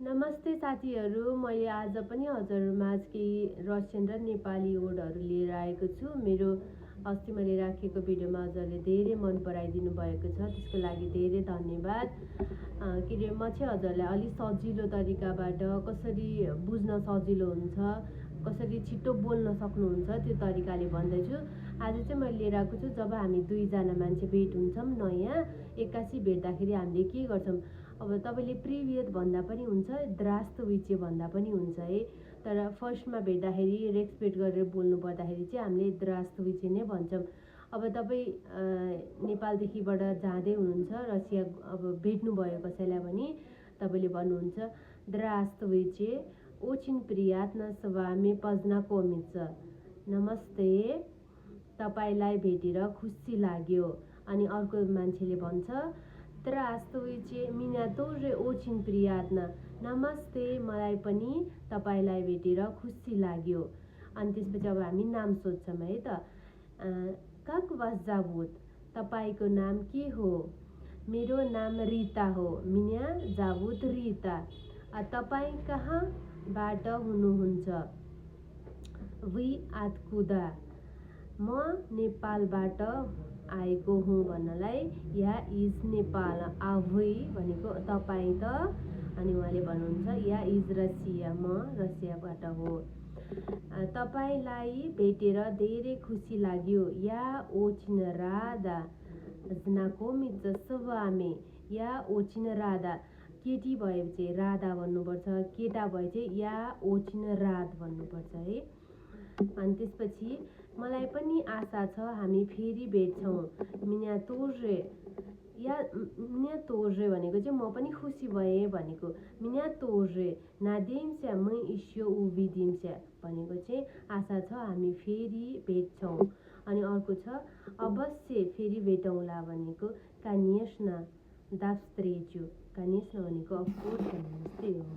नमस्ते साथीहरू, मैले आज पनि हजुरमाझ केही रसियन र नेपाली वर्डहरू लिएर आएको छु। मेरो अस्ति मैले राखेको भिडियोमा हजुरले धेरै मन पराइदिनु भएको छ, त्यसको लागि धेरै धन्यवाद। म चाहिँ हजुरलाई अलि सजिलो तरिकाबाट कसरी बुझ्न सजिलो हुन्छ, कसरी छिटो बोल्न सक्नुहुन्छ त्यो तरिकाले भन्दैछु। आज चाहिँ मैले लिएर आएको छु, जब हामी दुईजना मान्छे भेट हुन्छौँ नयाँ, एक्कासी भेट्दाखेरि हामीले के गर्छौँ, अब तपाईँले प्रिभियत भन्दा पनि हुन्छ, द्रास्तोविचे भन्दा पनि हुन्छ है। तर फर्स्टमा भेट्दाखेरि रेस्पेक्ट गरेर बोल्नु पर्दाखेरि चाहिँ हामीले द्रास्तोविचे नै भन्छौँ। अब तपाईँ नेपालदेखिबाट जाँदै हुनुहुन्छ, रसिया अब भेट्नुभयो कसैलाई भने तपाईँले भन्नुहुन्छ द्रास्तोविचे, ओचिन प्रियात्न с вами познакомиться। नमस्ते, तपाईँलाई भेटेर खुसी लाग्यो। अनि अर्को मान्छेले भन्छ Здравствуйте, меня тоже очень приятно। नमस्ते, मलाई पनि तपाईँलाई भेटेर खुसी लाग्यो। अनि त्यसपछि अब हामी नाम सोध्छौँ है त। Как вас зовут? तपाईँको नाम के हो? मेरो नाम रिता हो। Меня зовут Рита। तपाईँ कहाँबाट हुनुहुन्छ? Вы откуда? म नेपालबाट आएको हुँ भन्नलाई या इज नेपाल, आभुई भनेको तपाईँ त, अनि उहाँले भन्नुहुन्छ या इज रसिया, म रसियाबाट हो। तपाईँलाई भेटेर धेरै खुसी लाग्यो। या ओचिन राधा знакомиться с вами, या ओचिन राधा, केटी भएपछि राधा भन्नुपर्छ, केटा भए चाहिँ या ओचिन राध भन्नुपर्छ है। अनि त्यसपछि मलाई पनि आशा छ हामी फेरि भेट्छौँ। मिन्या तोर्जे, या मिन्या तोर्जे भनेको चाहिँ म पनि खुसी भएँ भनेको। मिन्या तोर्जे नादेम्स्या मै इस्यो उभिदिम्स्या भनेको चाहिँ आशा छ हामी फेरि भेट्छौँ। अनि अर्को छ अवश्य फेरि भेटौँला भनेको कानियस्न दास्त्रेच्यु, कानियस्न भनेको अफकोर्स भन्ने जस्तै हो।